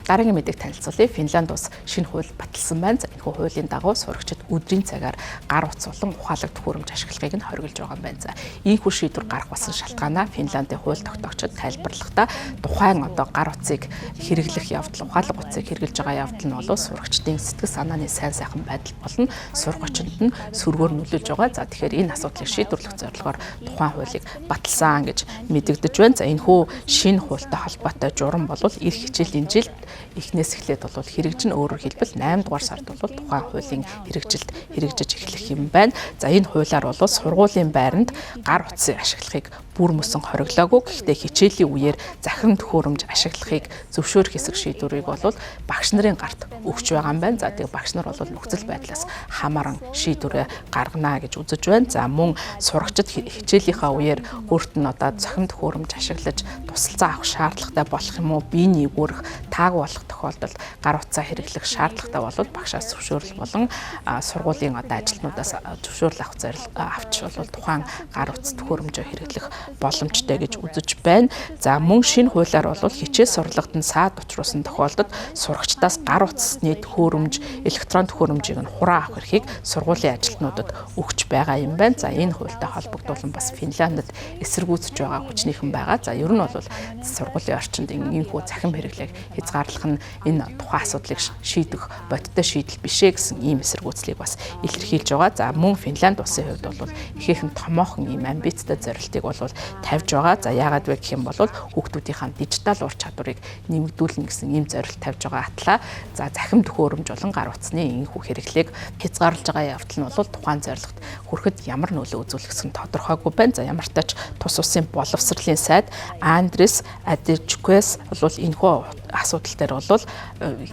Дараагийн мэдээг танилцуулъя. Финланд улс шинэ хууль баталсан байна. За, энэхүү хуулийн дагуу сурагчид өдрийн цагаар гар утас болон ухаалаг төхөөрөмж ашиглахыг нь хориглож байгаа юм байна. За, ийхүү шийдвэр гарах болсон шалтгаанаа Финландын хууль тогтоогчид тайлбарлахдаа тухайн одоо гар утсыг хэрэглэх явдал, ухаалаг утсыг хэрэглэж байгаа явдал нь бол сурагчдын сэтгэл санааны сайн сайхан байдал болон сурах очинд нь сөргөөр нөлөөлж байгаа. За, тэгэхээр энэ асуудлыг шийдвэрлэх зорилгоор тухайн хуулийг баталсан гэж мэдэгдэж байна. За, энэхүү шинэ хуультай холбоотой журам бол эх хичээлийн жилд эхнээс эхлээд бол хэрэгжин, өөрөөр хэлбэл 8 дугаар сард бол тухайн хуулийн хэрэгжилт хэрэгжиж эхлэх юм байна. За, энэ хуулиар бол сургуулийн байранд гар утсыг ашиглахыг бүр мөсөн хориглоогүй. Гэхдээ хичээлийн үеэр захиран төхөөрөмж ашиглахыг зөвшөөрөх хэсэг шийдвэрийг бол багш нарын гарт өгч байгаа юм байна. За, тэгээ багш нар бол нөхцөл байдлаас хамааран шийдвэрээ гаргана гэж үзэж байна. За, мөн сурагчид хичээлийнхаа үеэр өөрт нь одоо цохим төхөөрөмж ашиглаж тусалцаа авах шаардлагатай болох юм уу, биений эгүүрэх, таагүй болох тохиолдолд гар утсаа хэрэглэх шаардлагатай бол багшаас зөвшөөрөл болон сургуулийн одоо ажилтнуудаас зөвшөөрөл авах зорилго авч бол тухайн гар утас төхөөрөмжөө хэрэглэх боломжтой гэж үзэж байна. За, мөн шинэ хуулиар бол хичээл сурлагад нь саад учруулсан тохиолдолд сурагчдаас гар утасны төхөөрөмж, электрон төхөөрөмжийг нь хураа авах эрхийг сургуулийн ажилтнуудад өгч байгаа юм байна. За, энэ хуультай холбогдуулан бас Финландд эсэргүүцэж байгаа хүчнийхэн байгаа. За, ер нь бол сургуулийн орчинд иймхүү цахим хэрэглээг хязгаарлах нь энэ тухайн асуудлыг шийдэх бодиттой шийдэл биш ээ гэсэн ийм эсэргүүцлийг бас илэрхийлж байгаа. За, мөн Финланд улсын хувьд бол ихээхэн томоохон ийм амбицтай зорилтыг бол тавьж байгаа. За, яагаад вэ гэх юм бол хүүхдүүдийнхаа дижитал ур чадварыг нэмэгдүүлнэ гэсэн ийм зорилт тавьж байгаа атлаа. За, захим төхөөрөмж болон гар утасны энэхүү хэрэглээг хязгаарлаж байгаа явдал нь бол тухайн зорилгот хүрэхэд ямар нөлөө үзүүлэх гэсэн тодорхойгүй байна. За, ямар ч тач тус улсын боловсролын сайд Андрес Адичквес бол энэхүү асуудал дээр бол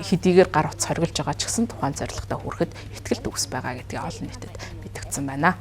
хэдийгээр гар утас хориглож байгаа ч гэсэн тухайн зорилготой хүрэхэд ихтгэл төгс байгаа гэдгийг олон нийтэд мэдэгдсэн байна.